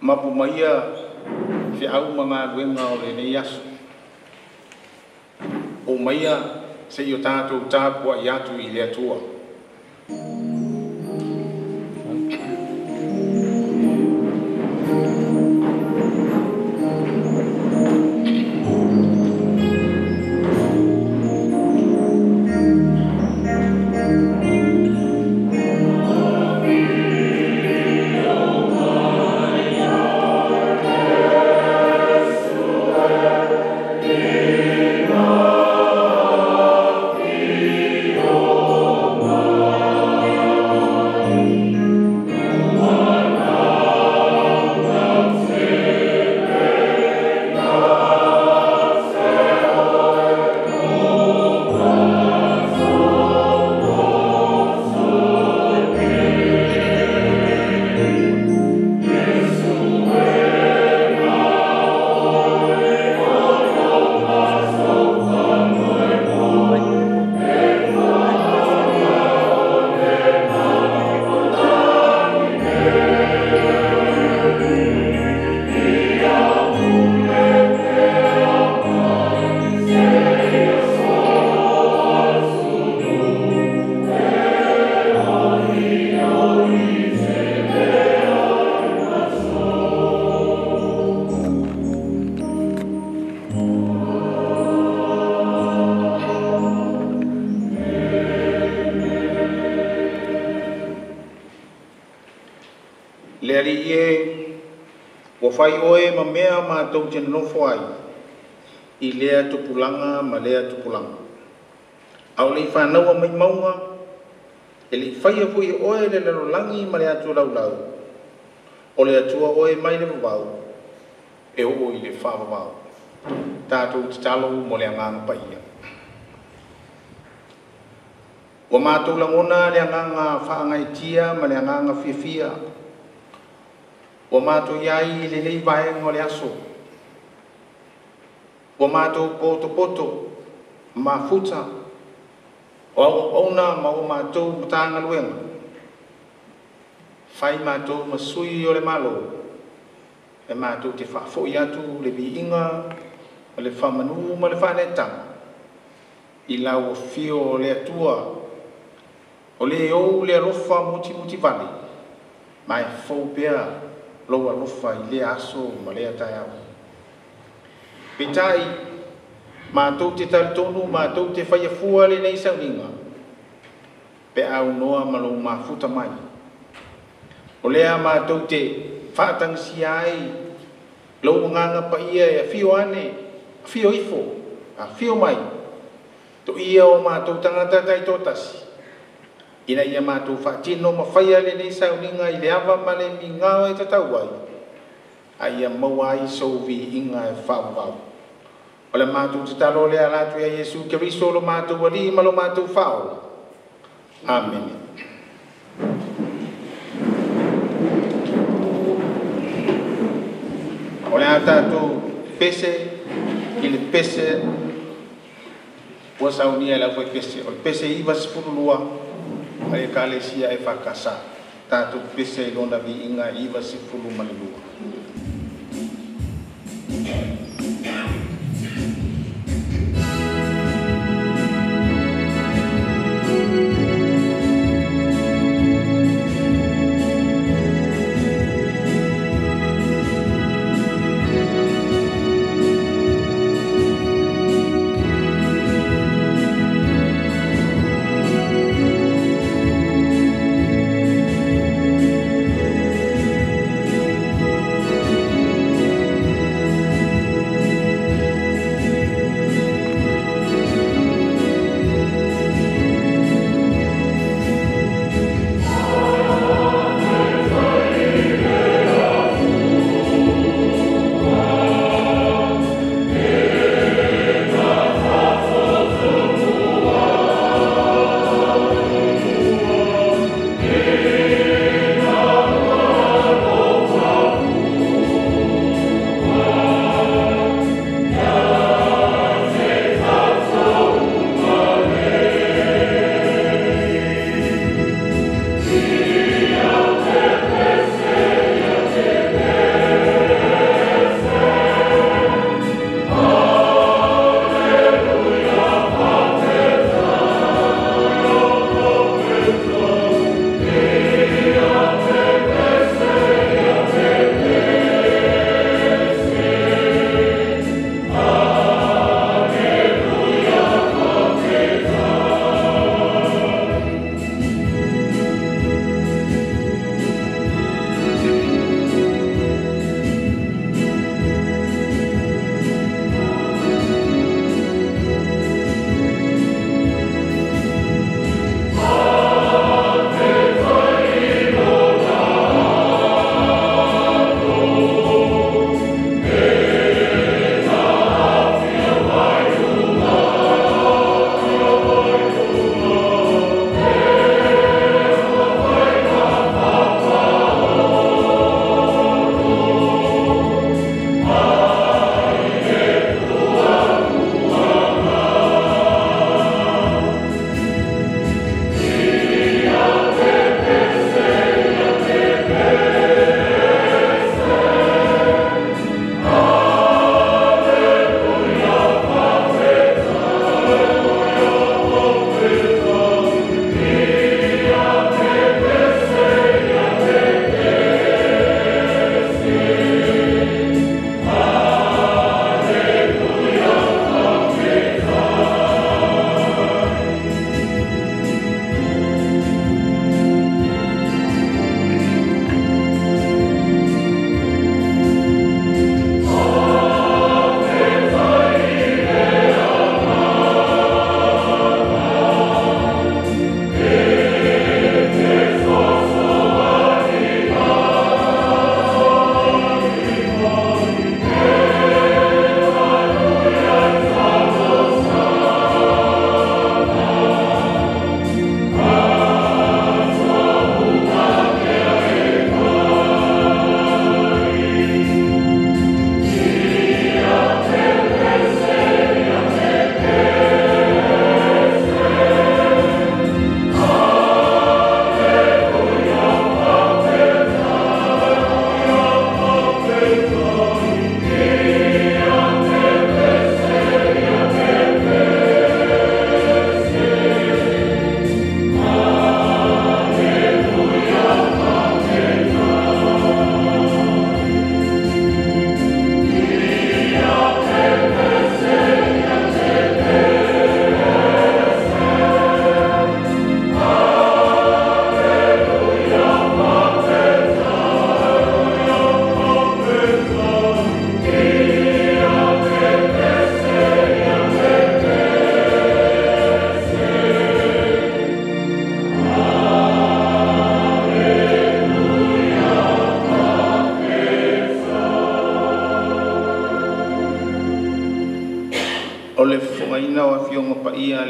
Mapu maia feau ma galuega o lenei aso. Oo maia seia o tatou tapuai atu i le Atua. Le Alii e, ua fai oe ma mea matou te nonofo ai, i lea tupulaga ma lea tupulaga. A o le i fanaua mai mauga, e le i faia foi e oe le lalolagi ma le atu laulau, o le Atua oe mai le vavau, e oo i le faavavau. Tatou tatalo mo le Agaga Paia. Ua matou lagona le agaga faagaeetia ma le agaga fiafia ua matou i ai i lenei vaega o le aso. Ua matou potopoto, mafuta, o auauna ma o matou Matagaluega, fai matou ma sui o le Malo, e matou te faafoi atu le viiga, ma le faamanu ma le faaneetaga, i lau afio o le Atua, o le ou le alofa mutimutivale, ma e fou pea lou alofa i lea aso ma lea taeao. Peitai, matou te talitonu matou te faia fua lenei sauniga, pe a aunoa ma lou mafuta mai. O lea matou te faatagisia ai lou Agaga Paia e afio ane, afio ifo, afio mai, toia o matou tagata taitoatasi, ina ia matou faatino ma faia lenei sauniga i le ava ma le migao e tatau ai, a ia maua ai sou viiga e faavavau. O le matou tatalo lea ala atu ia Iesu Keriso lo matou Alii ma lo matou Faaola. Amene. O le a tatou pese i le pese ua saunia e le aufaipese. O le pese 92 a le Ekalesia EFKS. Tatou pese i lona viiga 92.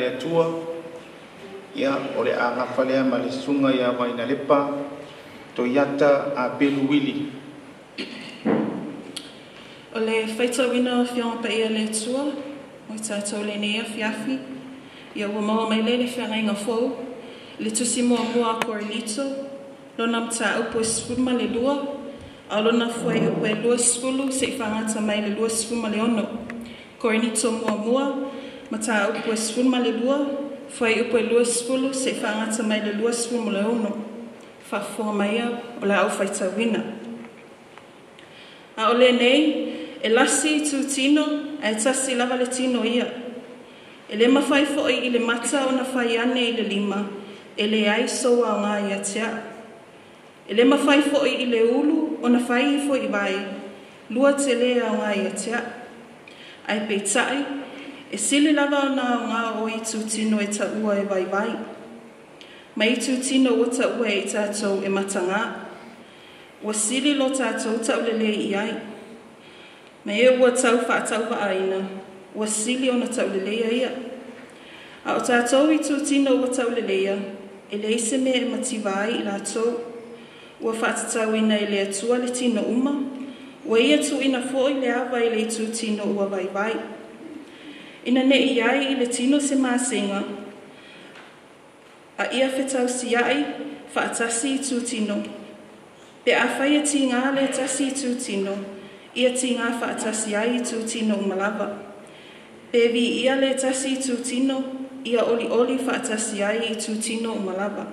le Atua, ia o le a gafa lea ma le Susuga ia Vainalepa Toiata Apelu Wili. O le faitauina o Afioga Paia a le Atua mo i tatou lenei afiafi, ia ua maua mai lea le feagaiga fou, le tusi muamua a Korinito, lona mataupu e 12, a o lona fuaiupu e 20 se'i fagata mai le 26. Korinito muamua, mataupu e 12, fuaiupu e 20 se'i fagata mai le 26. Faafofoga maia o le a ou faitauina. A o lenei, e lasi itutino ae tasi lava le tino ia. E le mafai foi i le mata ona fai ane i le lima, e leai sou aoga ia te au. E le mafai foi i le ulu ona fai ifo i vae, lua te le aoga ia te au. Ae peitai, e sili lava ona aoga o itutino e taua e vaivai. Ma itutino ua taua e i tatou e matagā. Ua sili lo tatou taulelei i ai. Ma e ua tau faatauvaaina, ua sili ona tauleleia ia. A o tatou itutino ua tauleleia, e leai se mea e mativa ai i latou. Ua faatatauina e le Atua le tino uma, ua ia tuuina foi le ava i le itutino ua vaivai. Ina ne i ai i le tino se masega, a ia fetausiai faatasi itutino. Pe afai e tigā le tasi itutino, ia tigā faatasi ai itutino uma lava. Pe viia le tasi itutino, ia olioli faatasi ai itutino uma lava.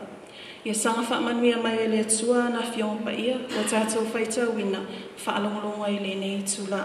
Ia saga faamanuia mai e le Atua ana Afioga Paia ua tatou faitauina faalogologo ai i lenei itulā.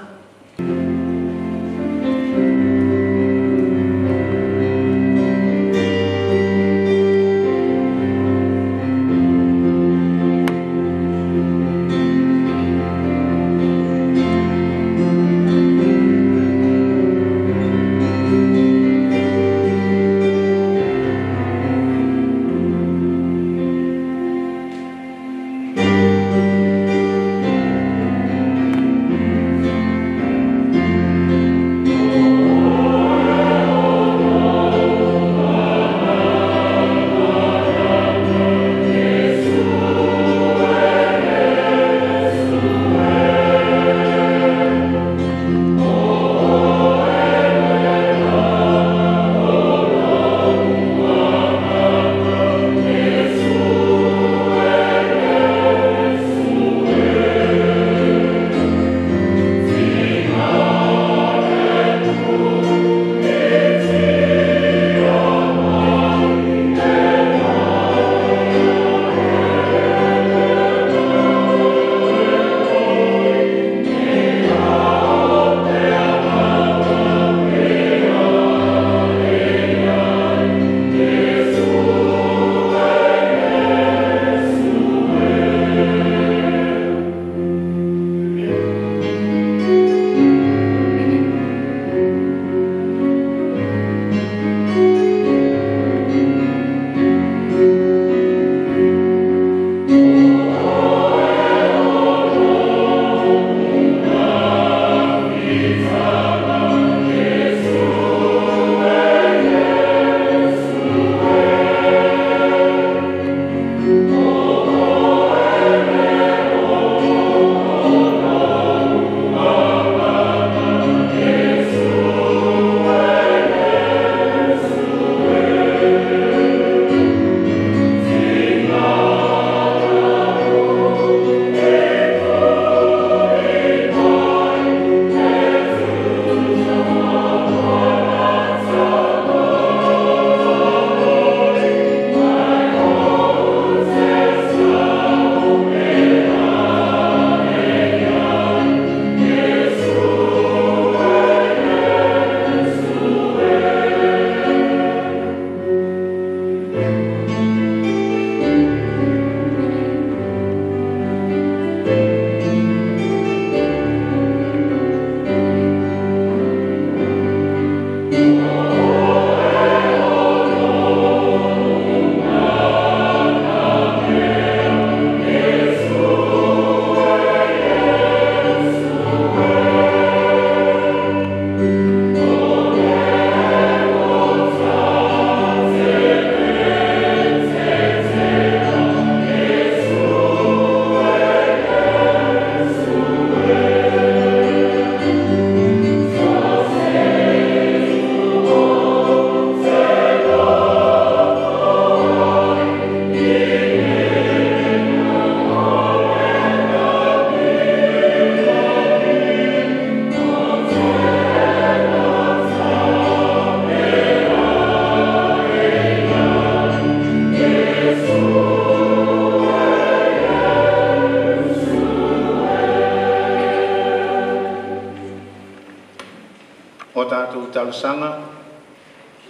talosaga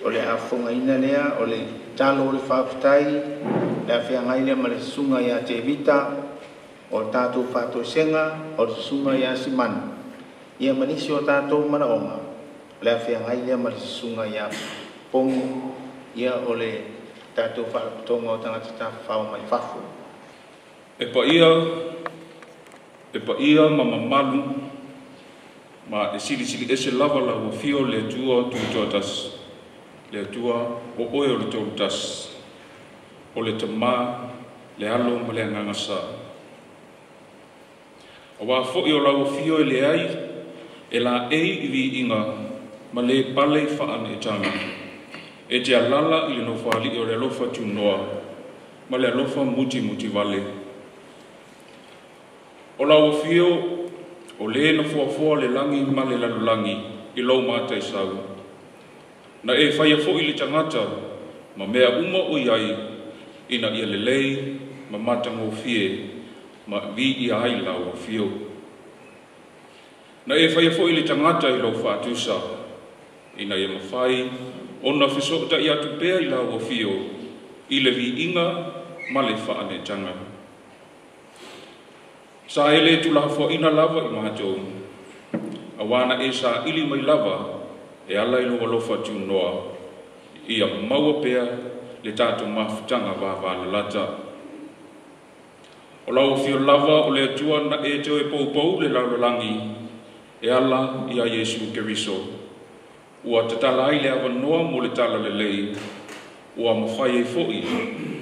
o le afofogaina lea o le talo o le faafetai le afeagai lea ma le susuga ia Tevita o le tatou faatoesega o le susuga ia Simanu ia ma nisi o tatou manaoga o le afeagai lea ma le susuga ia Pogi ia o le tatou faalapotopotoga o tagata tafafao mai fafo. E paia ma mamalu ma e silisili ese lava lau afio le Atua Tutoatasi, le Atua o oe o le Tolutasi, o le Tamā, le Alo ma le Agaga Sa. Auā foi o lau afio e leai, e laei i viiga ma le pale i faaneetaga, e te alala i le nofoalii o le alofa tunoa ma le alofa mutimutivale. O lau afio o le na foafoa le lagi ma le lalolagi i lou mataisau. Na e faia foi le tagata ma mea uma o i ai ina ia lelei ma matagofie ma viia ai lau afio. Na e faia foi le tagata i lou faatusa ina ia mafai ona fesootai atu pea i lau afio i le viiga ma le faaneetaga. Sa e le tulafoaina lava i matou, auā na e saili mai lava e ala i lou alofa tunoa, ia maua pea le tatou mafutaga vavalalata. O lau afio lava o le Atua na e toe poupou le lalolagi e ala ia Iesu Keriso. Ua tatala ai le avanoa mo le talalelei, ua mafai ai foi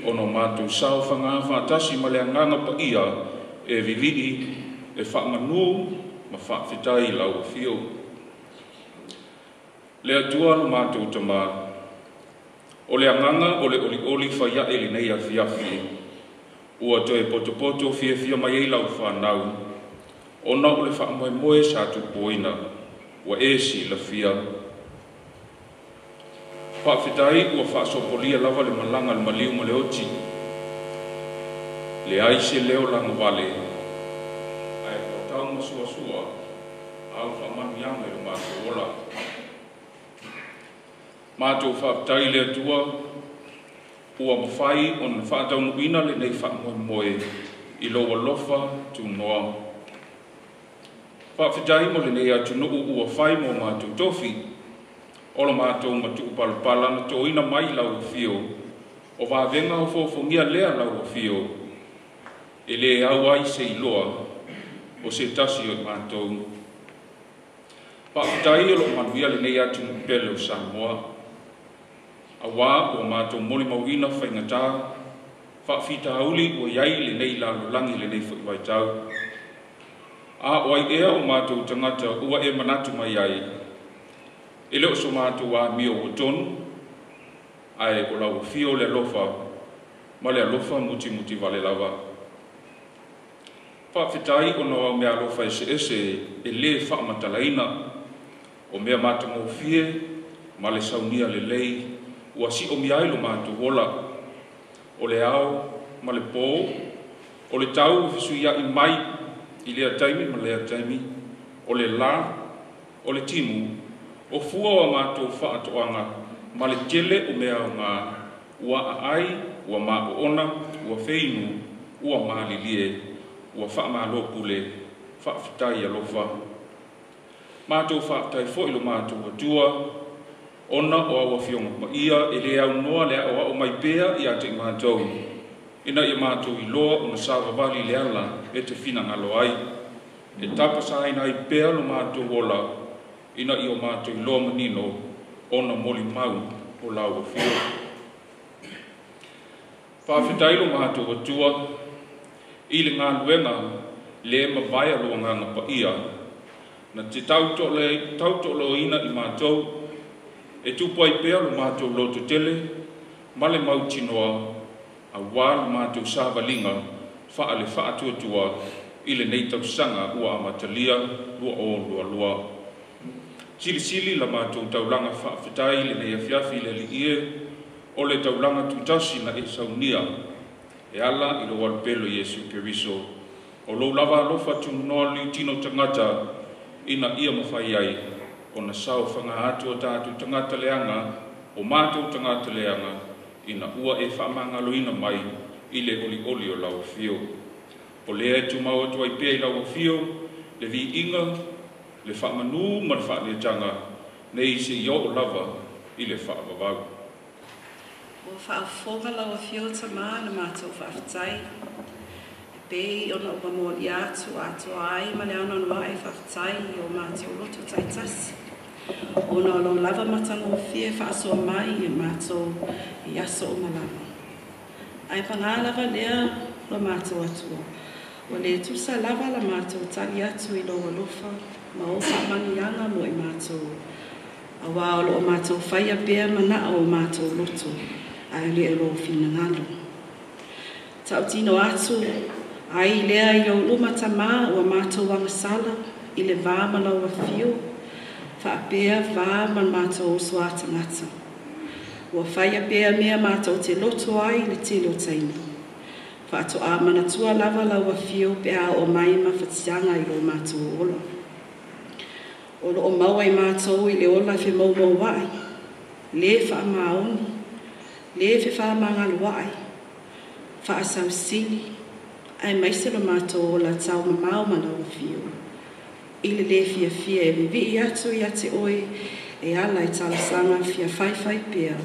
ona matou saofaga faatasi ma le Agaga Paia e vivii, e faamanu ma faafetai lau afio. Le Atua lo matou Tamā, o le agaga o le olioli faiae lenei afiafi, ua toe potopoto fiafia mai ai lau fanau, ona o le faamoemoe sa tupuina, ua e silafia. Faafetai ua faasopolia lava le malaga le maliu ma le oti, leai se leo lagovale, ae puatau ma suasua au faamanuiaga i lo matou ola. Matou faafetai le Atua ua mafai ona faataunuuina lenei faamoemoe i lou alofa tunoa. Faafetai mo lenei atunuu ua fai mo matou tofi, o lo matou matuupalapala na toina mai lau afio, o vavega o fofogia lea lau afio, e le au ai se iloa o se tasi o i matou. Faafetai o loo manuia lenei atunuu pele o Samoa, auā ua matou molimauina faigata faafitauli ua iai lenei lalolagi lenei foi vaitau. A o ai ea o matou tagata ua e manatu mai ai, e le o so matou amio ua tonu, ae o lau afio le alofa ma le alofa mutimutivale lava. Faafetai ona o au mea alofa eseese e lē faamatalaina, o mea matagofie ma le saunia lelei ua siomia ai lo matou ola, o le ao ma le pō, o le tau e fesuiai mai i lea taimi ma lea taimi, o le lā, o le timu, o fua o matou faatoaga ma le tele o mea aoga ua aai, ua maoona, ua feinu, ua malilie, ua faamalo pule, faafetai alofa. Matou faafetai foi lo matou Atua, ona o au afioga paia e le aunoa le aoao mai pea ia te i matou, ina ia matou iloa ona savavali le ala e te finagalo ai, e tapasaina ai pea lo matou ola, ina ia o matou iloa manino ona molimau o lau afio. Faafetai lo matou Atua i le galuega le mavae a lou Agaga Paia, na te tautooloina i matou, e tupu ai pea lo matou loto tele ma le mautinoa, auā lo matou savaliga faale faatuatua i lenei tausaga ua amatalia 2022. Silisili la matou taulaga faafetai lenei afiafi i le Alii e, o le taulaga tutasi na e saunia e ala i lou alupelo Iesu Keriso, o lou lava alofa tunoa liutino tagata ina ia mafai ai Ona saofaga atu o tatou tagata leaga, o matou tagata leaga, ina ua e faamagaloina mai i le olioli o lau afio. O lea e tumau atu ai pea i lau afio, le viiga, le faamanu ma le faaneetaga, nei seia oo lava i le faavavau. Ua faafofoga lau afio Tamā i le matou faafetai. E pei ona ua molia atu atoa ai ma le anoanoai faafetai i o matou loto taitasi. Ona o lou lava matagofie faasoa mai i matou i aso uma lava. Ae pagā lava lea lo matou Atua. Ua le tusa lava la matou tali atu i lou alofa ma ou faamanuiaga mo i matou. Auā o loo matou faia pea manao o matou loto, ae le o lou finagalo. Tautino atu ai lea i ou luma Tamā ua matou agasala i le va ma lau afio, faapea va ma le matou uso a tagata. Ua faia pea mea matou te loto ai i le tele o taimi. Faatoa manatua lava lau afio pe a oo mai mafatiaga i lo matou ola. O loo maua i matou i le ola femoumouai, le faamaoni, le fefaamagaloai, faasausili, aemaise lo matou ola taumamao ma lau afio. I le lē fiafia e vivii atu ia te oe e ala i talosaga fia faifai pea,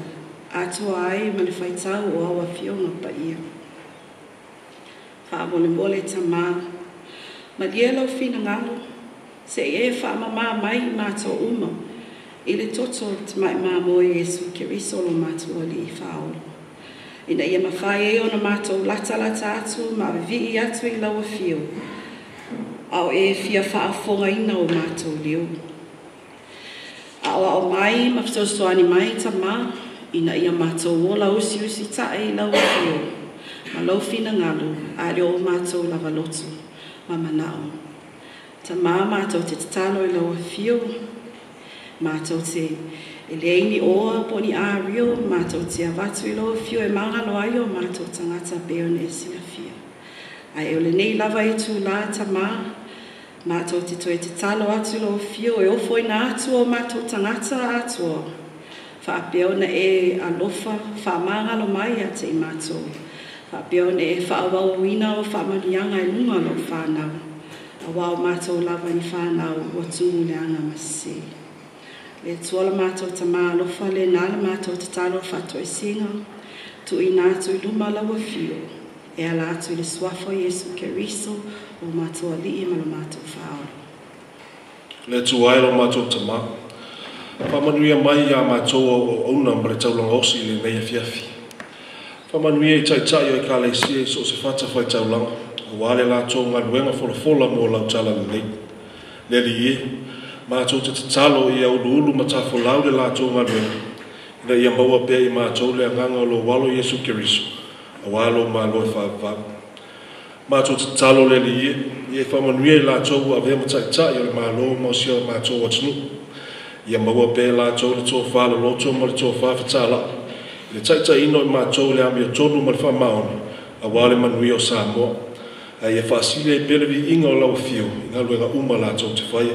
atoa ai ma le faitau o au afioga paia. Faamolemole Tamā, malie lou finagalo, se i e faamamā mai i matou uma i le toto o le Tamai Mamoe Iesu Keriso lo matou Alii Faaola, ina ia mafai ai ona matou latalata atu ma vivii atu i lau afio, a o e fia faafofogaina o matou leo. Aoao mai ma fesoasoani mai Tamā, ina ia matou ola usiusita'i i lau afio ma lou finagalo, ae le o matou lava loto ma manao. Tamā, matou te tatalo i lau afio, matou te e leai ni oa po o ni ario, matou te avatu i lau afio e magalo ai o matou tagata pei ona e silafia. Ae o lenei lava itulā Tamā, matou te toe tatalo atu i lou afio e ofoina atu o matou tagata atoa, faapea ona e alofa faamagalo mai ia te i matou, faapea ona e faaauauina o faamanuiaga i luga o lau fanau, auā o matou lava ni fanau ua tumu i le aga ma sesē. Le Atua la matou Tamā alofa, lena la matou tatalo faatoesega, tuuina atu i luma o lau afio, e ala atu i le suafa o Iesu Keriso, o matou Alii ma lo matou Faaola. Le Atua e lo matou Tamā, faamanuia mai iā matou au auauna ma le taulaga osi i lenei afiafi. Faamanuia i Taitai o Ekalesia i so o se fatafaitaulaga, auā le latou galuega folafola mo lau talalelei. Le Alii e, matou te tatalo ia uluulu ma tafolau le latou galuega, ina ia maua pea i matou le agaga o lou Alo Iesu Keriso, auā lou Malo e faavavau. Matou te tatalo le Alii e, ia e faamanuia i latou ua avea ma taitai o le Malo ma o si o matou atunuu. Ia maua pea e latou le tofa loloto ma le tofa fetalai, i le taitaiina o i matou i le amiotonu ma le faamaoni, auā le manuia o Samoa. Ae ia faasili ai pea le viiga o lau afio i galuega uma latou te faia.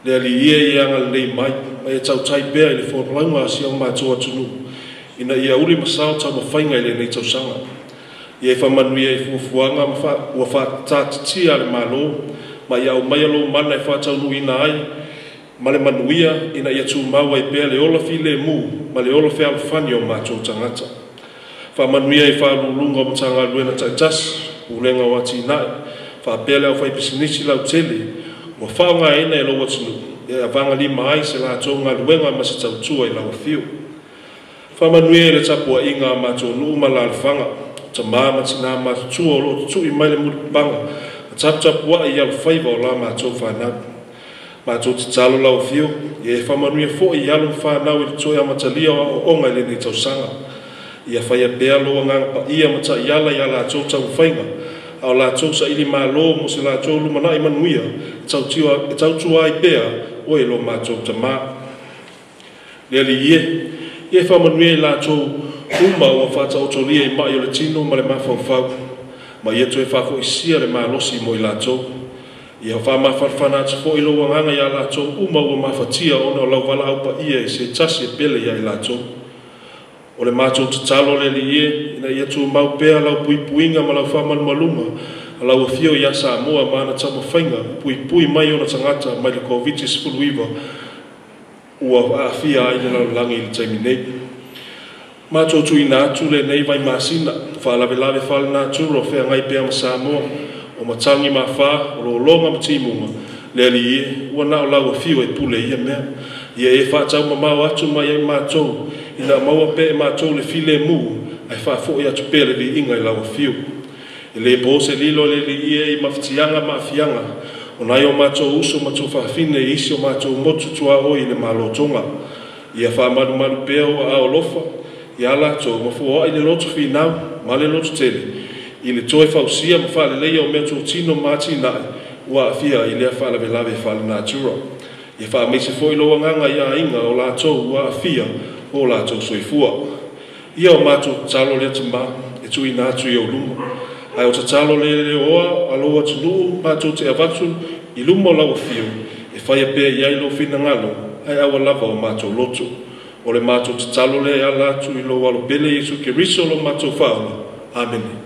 Le Alii e, ia agalelei mai, ma ia tautai pea i le folauga a si o matou atunuu, ina ia uli ma sao taumafaiga i lenei tausaga. Ia e faamanuia i fuafuaga ma ua faataatitia a le Malo, ma ia aumaia lou mana e faataunuuina ai ma le manuia, ina ia tumau ai pea le ola filemu ma le ola fealofani o matou tagata. Faamanuia i Faauluuluga o Matagaluega taitasi, Pulega o Atinae, faapea le aufaipisinisi lautele ua faaaogaina e lou atunuu e avagalima ai se latou galuega ma se tautua i lau afio. Faamanuia i le tapuaiga a matou nuu ma alaalafaga, tamā ma tinā matutua o loo tutui mai le mulipapaga ma taputapuai i alofaiva o la matou fanau. Matou tatalo lau afio, ia e faamanuia foi i alo ma fanau i le toe amatalia o aoaoga i lenei tausaga. Ia faia pea lou agaga paia ma taiala i a latou taumafaiga, a o latou saili malo mo se latou lumanai manuia e tautua ai pea oe lo matou Tamā. Le Alii e, ia e faamanuia i latou uma ua faataotolia i mai o le tino ma le mafaufau, ma ia toe faafoisia le malosi mo i latou. Ia faamafanafana atu fo'i lou agaga iā latou uma ua mafatia ona o lau valaau paia i se tasi e pele iā i latou. O le matou tatalo le Alii e, ina ia tumau pea lau puipuiga ma lau faamalumaluga a lau afio iā Samoa ma ana taumafaiga e puipui mai ona tagata mai le Koviti-19 ua aafia ai le lalolagi i le taimi nei. Matou tuuina atu lenei vaimasina, faalavelave faalenatura o feagai pea ma Samoa, o matagi ma afa, o lologa ma timuga, le Alii e, ua na o lau afio e pule i ia mea. Ia e faataumamao atu mai ai matou, ina maua pea e matou le filemu, ae faafo'i atu pea le viiga i lau afio. E lē po se lilo le Alii e i mafatiaga ma aafiaga o nai o matou uso ma tuafafine i isi o matou motu tuaoi i le Malo o Toga. Ia faamalumalu pea ou aao alofa iā latou ma foai le loto finau ma le loto tele i le toe fausia ma faaleleia o meatotino ma atinae ua aafia i lea faalavelave faalenatura. Ia faamaise foi lou agaga i aiga o latou ua aafia o latou soifua. Ia o matou tatalo lea Tamā e tuuina atu i ou luma, ae o tatalo le leoa a lou atunuu matou te avatu i luma o lau afio e faia pea i ai lou finagalo ae aua lava o matou loto. O le matou tatalo lea e ala atu i lou Alo pele Iesu Keriso lo matou Faaola. Amene.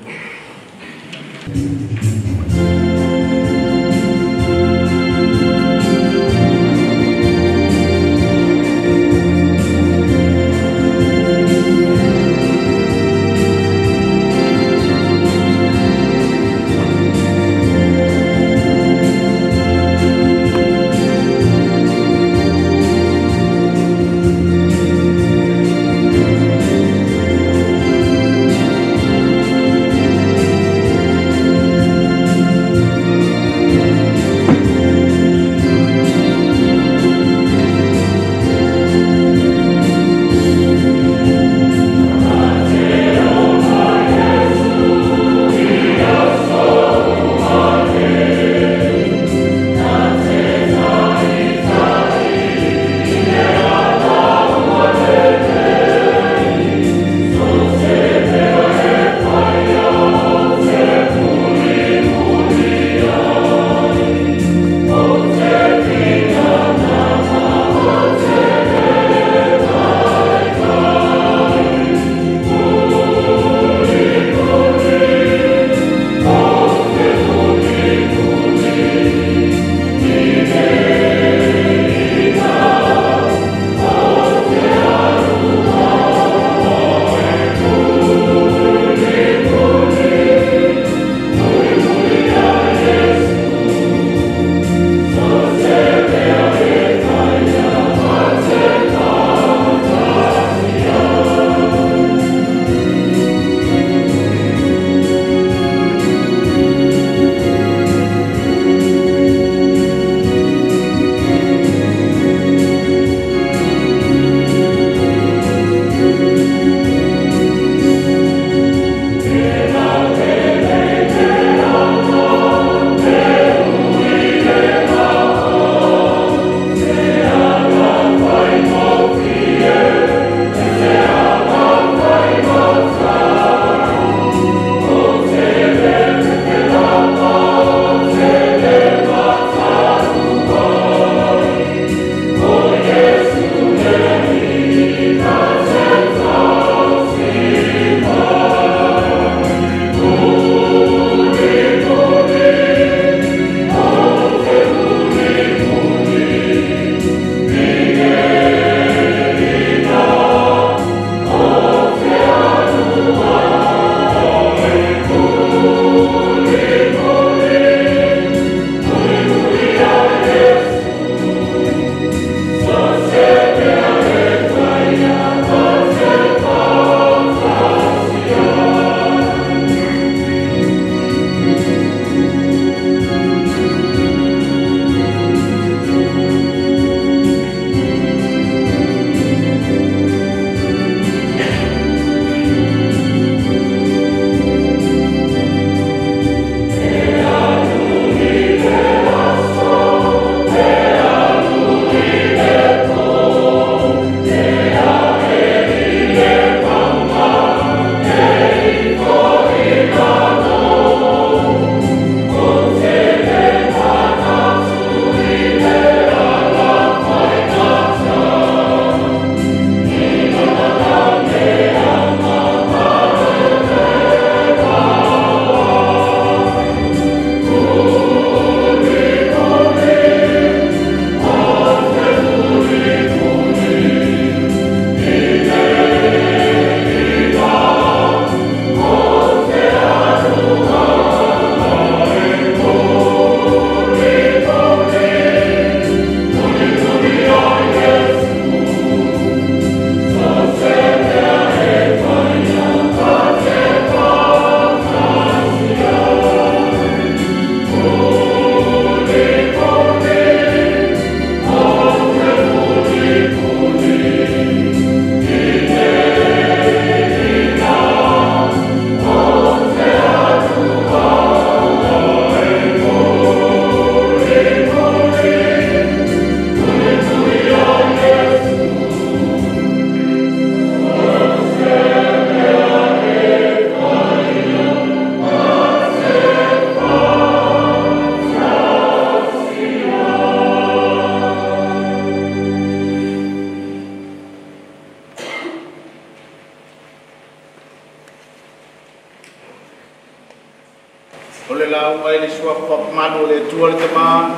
O le lauga i le suafa malu o le Atua le Tama,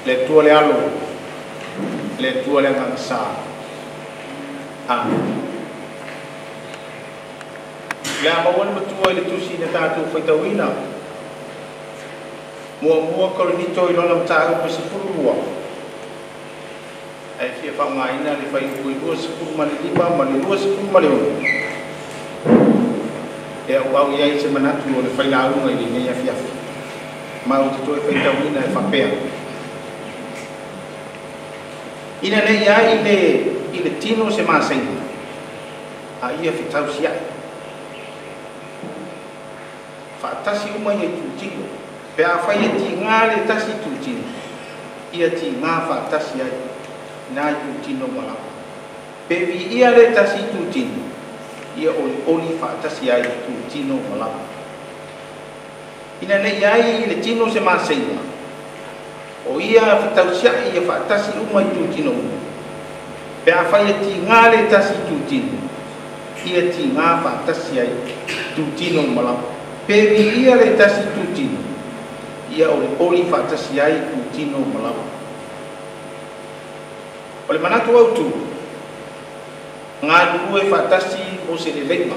le Atua le Alo, le Atua le Agaga Sa. Amen. Le a maua le matua i le tusi na tatou faitauina. Muamua Korinito i lona mataupu 12. Ae fia faaaogaina le fuaiupu i 25 ma le 26. E auau i ai se manatu o le failauga i lenei afiafi. Ma ou te toe faitauina e faapea. Ina nei ai i le tino se masaiga, a ia fetausiai. Faatasi uma ia i tutino. Pe afai e tigā le tasi tutino, ia tigā faatasi ai nā i tutino ma lava. Pe viia le tasi tutino, ia olioli faatasi ai tutino ma lava. Ina nei ai i le tino se masaiga, o ia fetausiai ia faatasi uma i tutino uma. Pe afai e tigā le tasi tutino, ia tigā faatasi ai tutino ma lava. Pe viia le tasi tutino, ia olioli faatasi ai tutino ma lava. O le manatu autu, galulue faatasi mo se leleiga.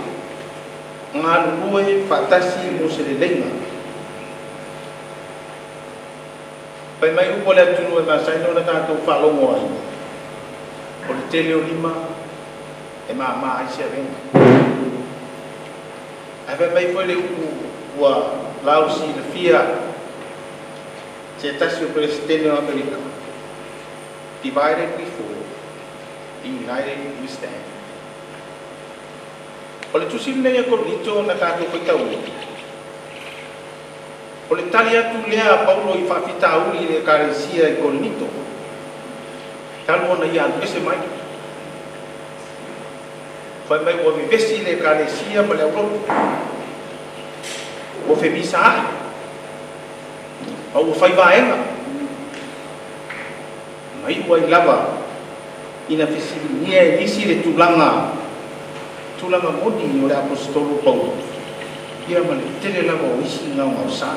Galulue faatasi mo se leleiga. Fai mai upu a le atunuu e masani ona tatou faalogo ai, o le tele o lima e māmā ai se avega. Ae fai mai foi le upu ua lausilafia se tasi o Peresetene o Amerika, divided we fall, united we stand. O le tusi lenei a Korinito na tatou faitauina, o le tali atu lea a Paulo i faafitauli i le Ekalesia i Korinito, talu ona ia alu ese mai. Fai mai ua vevesi le Ekalesia ma le aulotu, ua femisaai, ma ua fai vaega. Ma iu ai lava ina fesiligia e nisi le tulaga tulaga moni o le aposetolo Paulo, ia ma le tele lava o isi gaogaosa.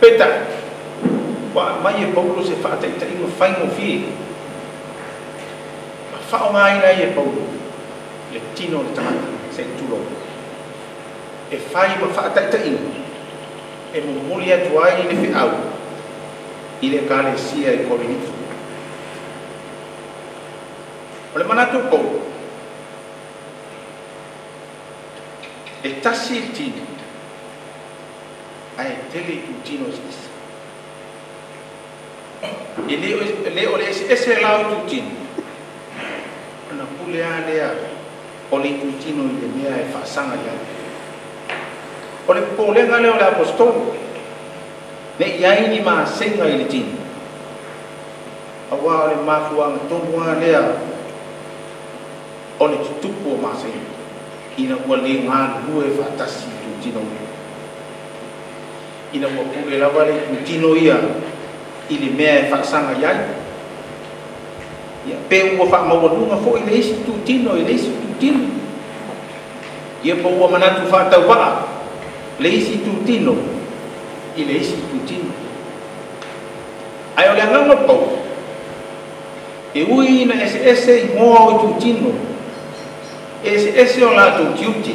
Peitai, ua aumai e Paulo se faataitaiga faigofie, ma faaaogaina ai e Paulo le tino o le tagata se i tulou, e fai ma faataitaiga e momoli atu ai le feau i le Ekalesia i Korinito. O le manatu o Paulo, e tasi le tino, ae tele itutino eseese. E le o le eseese la o itutino, ona pule lava lea o le itutino i le mea e faasaga i ai. O le popolega lea o le aposetolo, ne i ai ni maseiga i le tino, auā o le mafuaaga tonu lava lea o le tutupu o maseiga, ina ua le galulue faatasi itutino uma. Ina ua pule lava le itutino ia i le mea e faasaga i ai, ia, pe ua faamaualuga foi le isi itutino i le isi itutino, ia po ua manatu faatauvaa le isi itutino i le isi itutino. Ae o le agaga o Paulo, e ui ina eseese igoa o itutino, e eseese o latou tiute,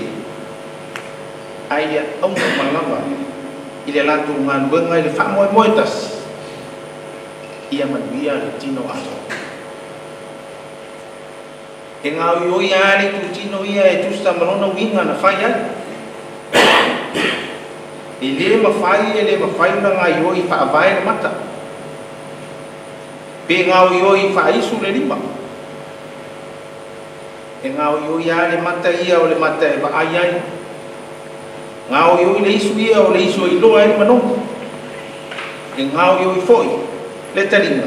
ae ia auga uma lava i le latou galuega i le faamoemoe tasi, ia manuia le tino atoa. E gaoioi lava le itutino ia e tusa ma lona uiga na fai ai. E le mafai, e le mafai ona gaoioi faavae le mata, pe gaoioi faaisu le lima. E gaoioi lava le mata ia o le mata e vaai ai. Gaoioi le isu ia o le isu e iloa ai le manogi. E gaoioi foi le taliga,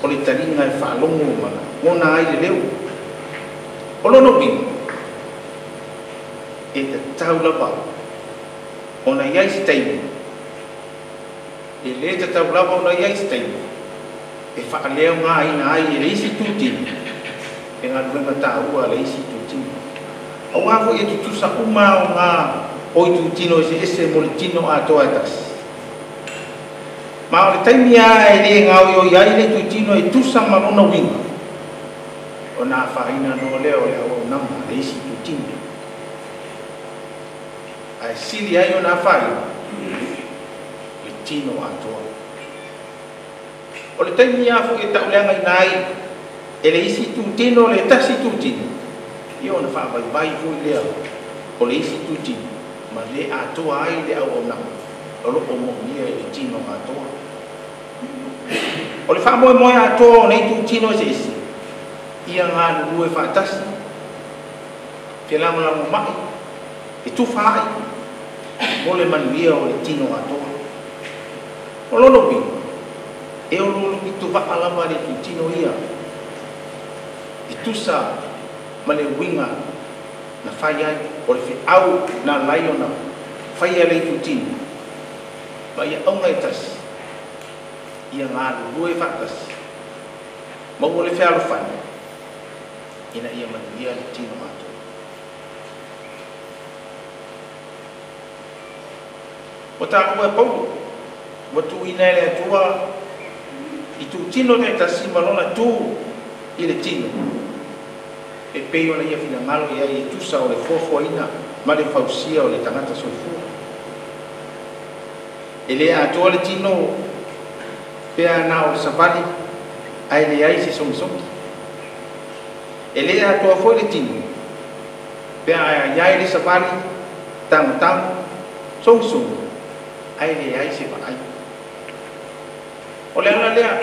o le taliga e faalogo ma lagona ai le leo. O lona uiga, e tatau lava ona i ai se taimi, e le tatau lava ona i ai se taimi e faaleaogaina ai e le isi itutino le galuega taua a le isi itutino. Auā foi e tutusa uma aoga o i tūtino eseese mo le tino atoa e tasi. Ma o le taimi a e le gaoioi ai le itutino e tusa ma lona uiga, ona afaina loa lea o le auaunaga a le isi itutino. Ae sili ai ona afaina le tino atoa. O le taimi a fo'i e ta'uleagaina ai e le isi itutino le tasi itutino, ia ona fa'avaivai fo'i lea o le isi itutino ma lē atoa ai le auaunaga o lo'o mo'omia i le tino atoa. O le fa'amoemoe atoa o nei itutino eseese ia galulue fa'atasi, felagolagoma'i e tufa a'i mo le manuia o le tino atoa. O lona uiga, e oluolu pitova'a lava le itutino ia e tusa ma le uiga na fai ai o le fe'au na alai ona faia le itutino ma ia auga e tasi ia galulue fa'atasi maua le fealofani ina ia manuia le tino atoa. Ua taua e Paulo ua tuuina e le Atua itutino ta'itasi ma lona tū i le tino e pei ona ia finagalo i ai e tusa o le fuafuaina ma le fausia o le tagata soifua. E lē atoa le tino pe a na o le savali ae leai se sogisogi. E lē atoa foi le tino pe a aiai le savali, tagotago, sogisogi ae leai se vaai. O le ala lea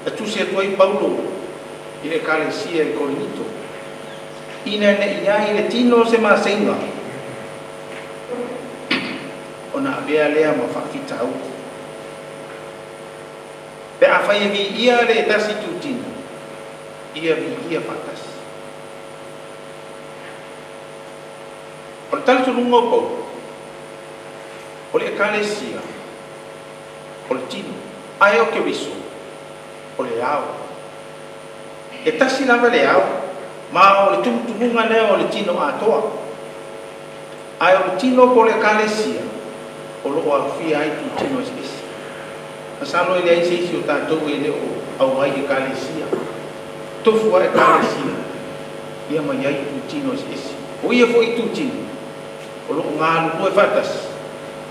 e tusi atu ai Paulo i le ekalesia i Korinito, ina ne'i ai le tino se maseiga ona avea lea ma fa'afitauli. Pe afai e vi'ia le tasi itutino, ia vi'ia fa'atasi. O le talitonuga o Paulo, o le ekalesia o le tino, ae o Keriso o le ao. E tasi lava le ao, ma o le tumutumuga lea o le tino atoa. Ae o le tino po o le ekalesia o lo'o aofia ai itutino eseese. Masalo e leai se isi o tatou e lē o auai ekalesia. Tofu a ekalesia ia ma iai itutino eseese. O ia fo'i itutino o lo'o galulue fa'atasi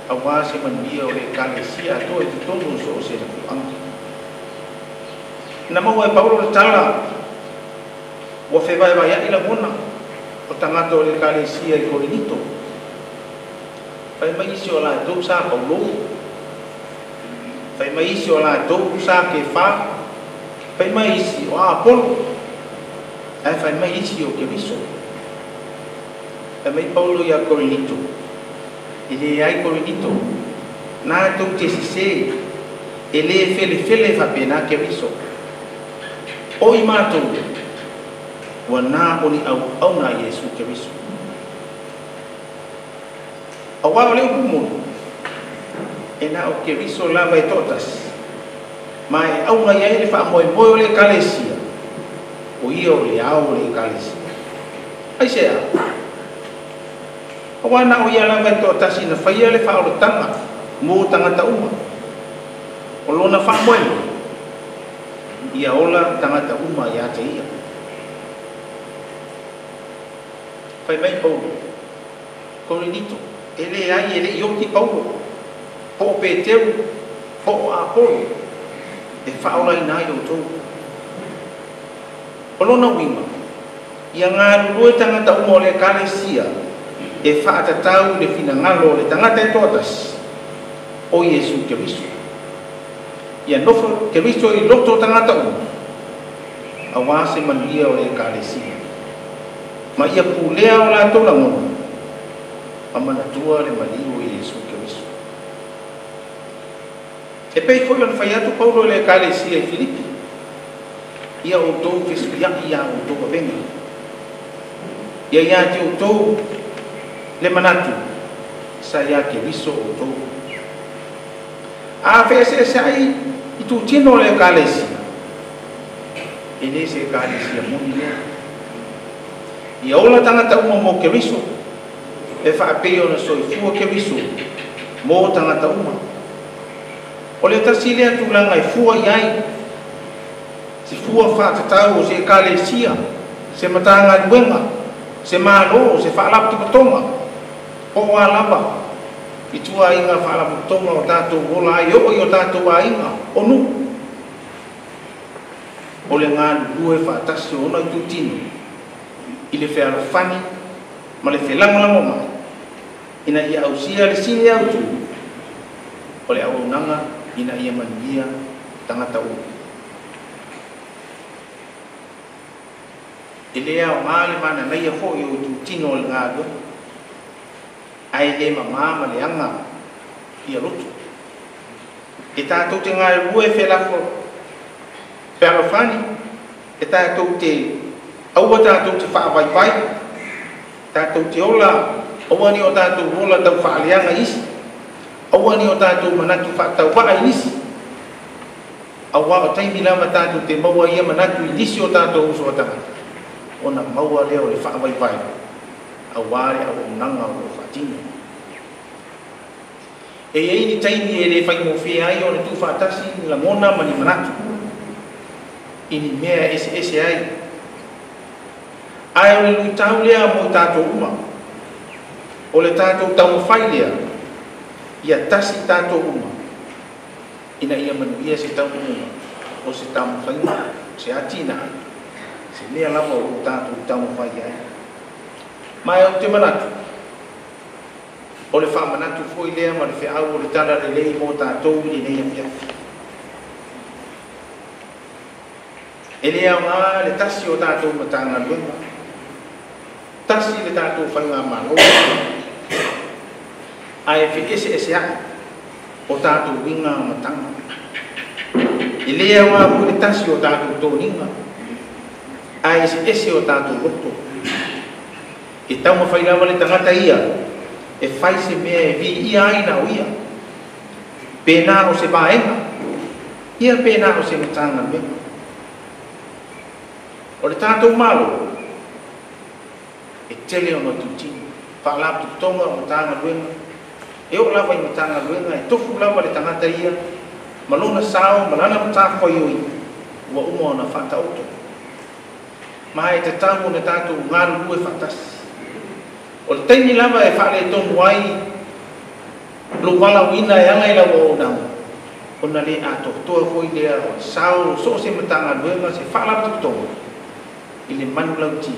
auā se manuia o le ekalesia atoa i totonu o so o se lafu'aga. Na maua e Paulo le tala ua fevaevaea'i lagona o tagata o le ekalesia i Korinito. Fai mai isi o latou sa Paulo, fai mai isi o latou sa Kefa, fai mai isi o Apolo, ae fai mai isi o Keriso. Fai mai Paulo iā Korinito, e leai Korinito, na tou te sesē, e lē felefele fa'apena Keriso. O i matou ua na o ni auauna a Iesu Keriso. Auā o le upu moni, e na o Keriso lava e to'atasi, ma e auga i ai le fa'amoemoe o le ekalesia, o ia o le ao o le ekalesia. Aiseā? Auā na o ia lava e to'atasi na faia le fa'aolataga mo tagata uma. O lona fa'amoemoe, ia ola tagata uma iā te ia. Fai mai Paulo, Korinito, e leai e le'i oti Paulo, po o Peteru, po o Apolo, e fa'aolaina ai outou. O lona uiga, ia galulue tagata uma o le ekalesia e fa'atatau i le finagalo o le tagata e to'atasi, o Iesu Keriso. Ia nofo Keriso i loto o tagata uma, auā se manuia o le ekalesia. Ma ia pulea o latou lagona, ma manatua le maliu o Iesu Keriso. E pei foi ona fai atu Paulo i le ekalesia i Filipi, ia outou fesuia'i iā outou avega. Ia iā te outou le manatu sa iā Keriso outou. A fe'ese'esea'i itutino o le ekalesia, e lē se ekalesia moni lea. Ia ola tagata uma mo Keriso, E whaapei o na soifua Keriso mō tangata uma. O le tasi lea tulaga e fua i ai, se fua whaatatau o se ekalesia, se matagaluega, se malo, se whaalapotopotoga, po o a lava, i tuaiga whaalapotopotoga o tātou ola ai oo i o tātou aiga, o nuu. O le galulue faatasi o ona i tutino, i le fealofani ma le felagolago mai, ina ia ausia le sini autu, o le auaunaga ina ia manuia tagata uma. E le aogā le mananaia foʻi o itutino o le galuega, ae lē mamā ma le aga ia loto. E tatou te galulue felafo fealofani, e tatou te aua tatou te faavaivai, tatou te ola, aua ni o tatou ola tau faaleaga isi, aua ni o tatou manatu faatauvaa i nisi, auā o taimi lava tatou te maua ia manatu i nisi o tatou uso a tagata, ona maua lea o le faavaivai, auā le auaunaga o loo faatino. E iai ni taimi e lē faigofie ai ona tuufaatasi ni lagona ma ni manatu i ni mea e eseese ai. Ae o le luitau lea mo i tatou uma, o le tatou taumafai lea, ia tasi tatou uma, ina ia manuia se taunuuga o se taumafaiga, se atinae, se mea lava o loo tatou taumafai ai. Ma e ou te manatu, o le faamanatu foi lea ma le feau o le tala lelei mo tatou i lenei afiafi. E le aogā le tasi o tatou matagaluega, tasi le tatou faigamalo, ae feeseeseaʻi o tatou uiga ma taga. E lē aogā foi le tasi o tatou toniga, ae eseese o tatou loto. E taumafai lava le tagata ia e fai se mea e viia ai na o ia, pēnā o se vaega, ia pēnā o se matagaluega. O le tatou Malo, e tele ona tutino, faalapotopotoga o matagaluega, e oo lava i matagaluega, e tofu lava le tagata ia, ma lona sao ma lana matafaioi, ua uma ona faataoto. Ma e tatau ona tatou galulue faatasi. O le taimi lava e faaletonu ai lou valaauina e ala i lau auaunaga, ona lē atoatoa foi lea o le sao o so o se matagaluega, se faalapotopotoga i le manulauti,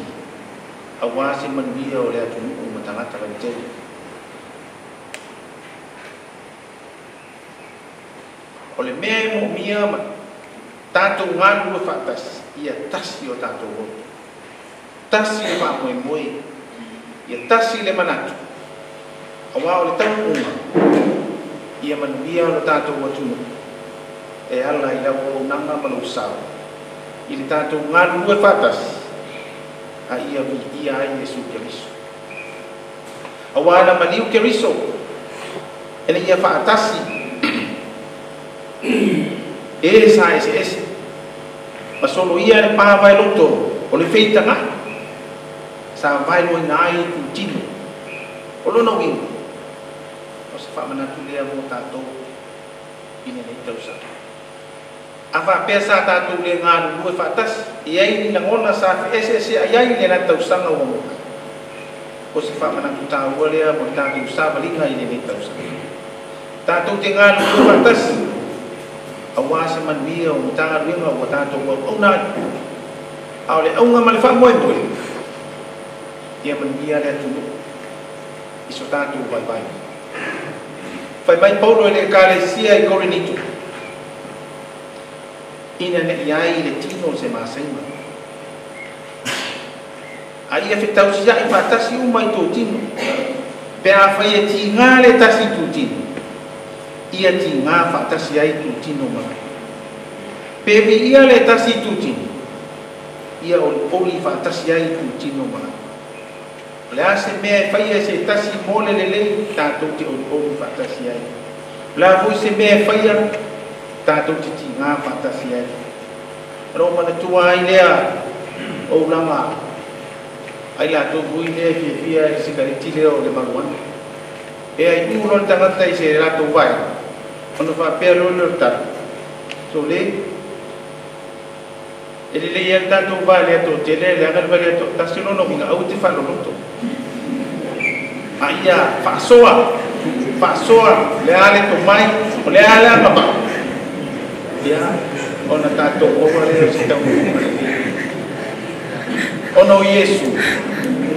auā se manuia o le atunuu ma tagata lautele. O le mea e moomia ma tatou galulue faatasi, ia tasi o tatou loto, tasi le faamoemoe, ia tasi le manatu, auā o le taunuuga, ia manuia lo tatou atunuu, e ala i lau auaunaga ma lou sao, i le tatou galulue faatasi, a ia viia ai Iesu Keriso. Auā na maliu Keriso, ina ia faatasi e sa eseese, ma soloia le pavaeloto o le feitagaʻi, sa vaeloaina ai itutino. O lona uiga, o se faamanatu lea mo tatou i lenei tausaga. A faapea sa tatou lē galulue faatasi, e ai ni lagona sa feeseeseaʻi ai i lena tausaga ua maea, o se faamanatu tāua lea mo le tatou savaliga i lenei tausaga. Tatou te galulue faatasi, auā se manuia o matagaluega ua tatou auauna ai, a o le auga ma le faamoemoe, ia manuia le atunuu i so tatou vaivai. Fai mai Paulo i le ekalesia i Korinito, ina neʻi ai le tino se masaiga, a ia fetausiaʻi faatasi uma i totino, pe afai e tigā le tasi tutino, ia tigā faatasi ai tutino ma pe viia le tasi tutino, ia olioli faatasi ai tutino ma. O le a se mea e faia e se tasi mo le lelei, tatou te olioli faatasi ai. O le a foi se mea e faia, tatou te tigā faatasi ai. O lou manatua ai lea o ulaga Ai latou foi lea e fiafia i le sikareti lea o le maluana. E ai u loa le tagata i se latou vaega, ona faapea loa lea o le tala, sole, e lelei ai le tatou valea toatele leaga le valea toatasi lona uiga aua e te faaloloto. A ia faasoa, faasoa le a le tomai, o le a le agavaa, ia ona tatou maua lea o se taunuuga lelei. Ona o Iesu.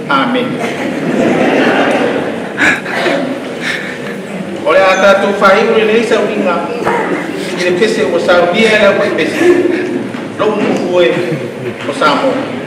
Amen. O le a tatou faaiu lenei sauniga i le pese ua saunia e le aufaipese, lou nuu e o Samoa.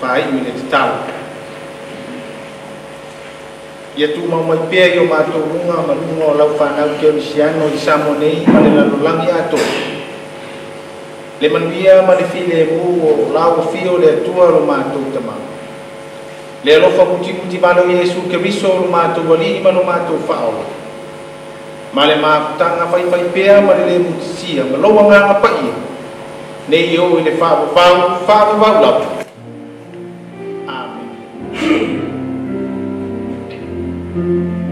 Faaiu i le tatalo. Ia tumau mai pea i o matou luga ma luga o lau fanau kerisiano i Samoa nei ma le lalolagi atoa le manuia ma le filemu o lau afio o le Atua lo matou Tamā, le alofa mutimutivale o Iesu Keriso lo matou Alii ma lo matou Faaola, ma le mafutaga faifaipea ma le lē mutisia ma lou Agaga Paia, nei e oo i le faavavau faavavau lava. Amene.